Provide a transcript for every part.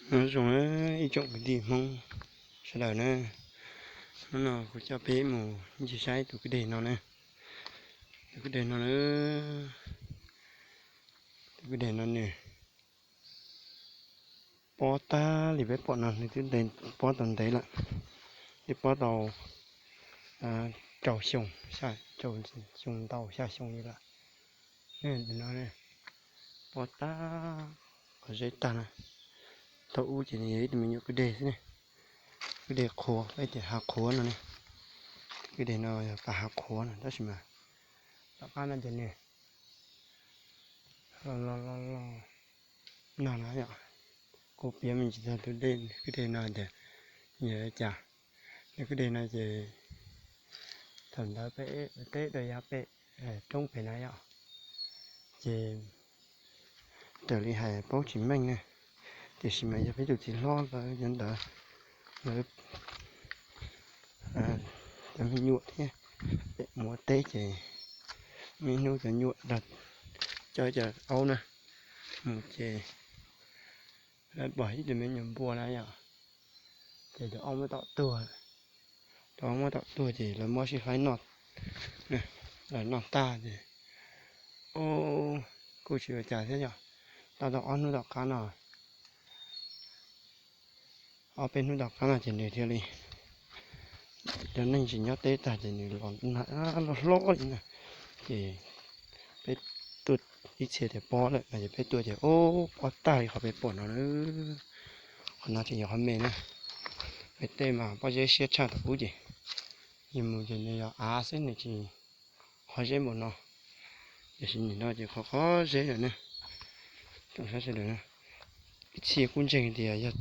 Nyob zoo ib tsoom kwv tij Hmoob sawv daws na, hnub no kuv coj peb mus ncig saib tus kwj deg no na. Tus kwj deg no na, tus kwj deg no nws pob tag li peb pom no, nws twb pob tau ntev lawm, twb pob tau rau xyoo, rau xyoo ntau xya xyoo li lawm. No pob tag, qhov zeb tag na. Thaum ub ces nws yog ib tug me nyuam kwj deg xwb ne, kwj deg qhuav, peb tias hav qhuav no ne. Kwj deg no yog pas hav qhuav no tab sis mas tom qab no ces nws los los los no na yom. Kuv piav me ntsis txog tus dej kwj deg no tias yog li cas. Nws kwj deg no ces thaum ntawd peb teb rau yav pem roob pem na yom, ces raws li hais paub tsis meej ne, tiam sis mas yog peb tus txiv hlob lawv cov ntawd, lawv cov me nyuam thiab pem mus ua teb ces muaj ib hnub cov nyuam coj cov aub na mus ces lawv pom ib tug me nyuam npua na yom, ces tus aub muab tom tuag. Tus aub muab tom tuag ces lawv muab sib faib noj, lawv noj tag ces kuj tsis ua cas thiab yom. Tau tau ob hnub tom qab no, ob peb hnub tom qab no ces nws thiaj li, cov neeg tsis nyob teb tag ces nws los nag loj hlob li na. Ces peb tuaj ib txhia tias pob lawm no ces peb tuaj ces ub pob tag li qhov peb pom no na. Qhov no ces yog qhov me na. Peb tej mas pob zeb siab tshaj thaum ub ces yus mus ces nws yog av xwb, nws tsis qhov zeb npaum no. Tiam sis nim no ces qhov qhov zeb lawm na. Tsoom saib sawv daws, ib txhia kuj ntseeg tias yog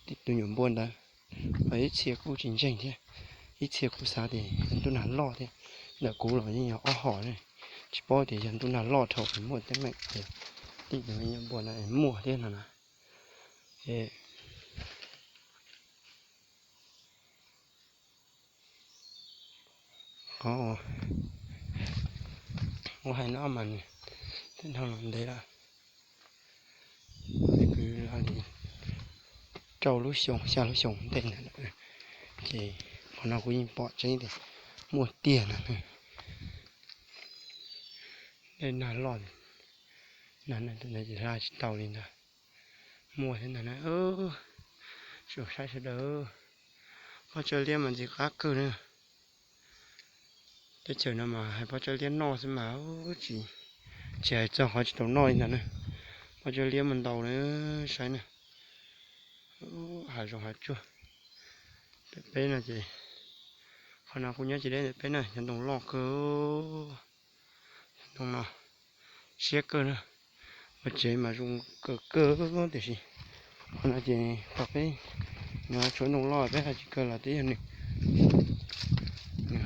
tus nyuam npua ntawd, ho ib txhia kuj tsis ntseeg thiab. Ib txhia kuj xav tias yog ntuj nag loj thiab. Ntawm kuv los yeej yog ob hom ne, tsis paub tias yog ntuj nag loj dhau es muaj teeb meem tias ib tug me nyuam npua no es muaj thiab no na. Ces qhov uas hais no mas nws twb dhau los ntev lawm, kwv li rau lub xyoo xya lub xyoo ntej ntawd lawm. Ces qhov no kuv yeej pom tseeb tias muaj tiag no. Dej nag loj, nag ntawd ces hla tsis tau li ntag. Muaj thiab ntag na. Tsoom saib sawv daws, pob tsawb liab mas ntxim qab kawg na. Teb chaws no mas hais pob tsawb liab noj xwb mas tsis, tsis hais txog qhov tsis tau noj li ntag na. Pob tsawb liab mas ntau na, saib na. Hav zoov hav tsuag ntawm peb no ces, qhov no kuj nyob tsis deb ntawm peb na, cov ntoo loj kawg. Cov ntoo no siab kawg na. Ua tsev mas zoo kawg kawg tiam sis qhov no ces thaum peb, nws tshuav ntoo loj peb hais tsis kawg los twb yog nws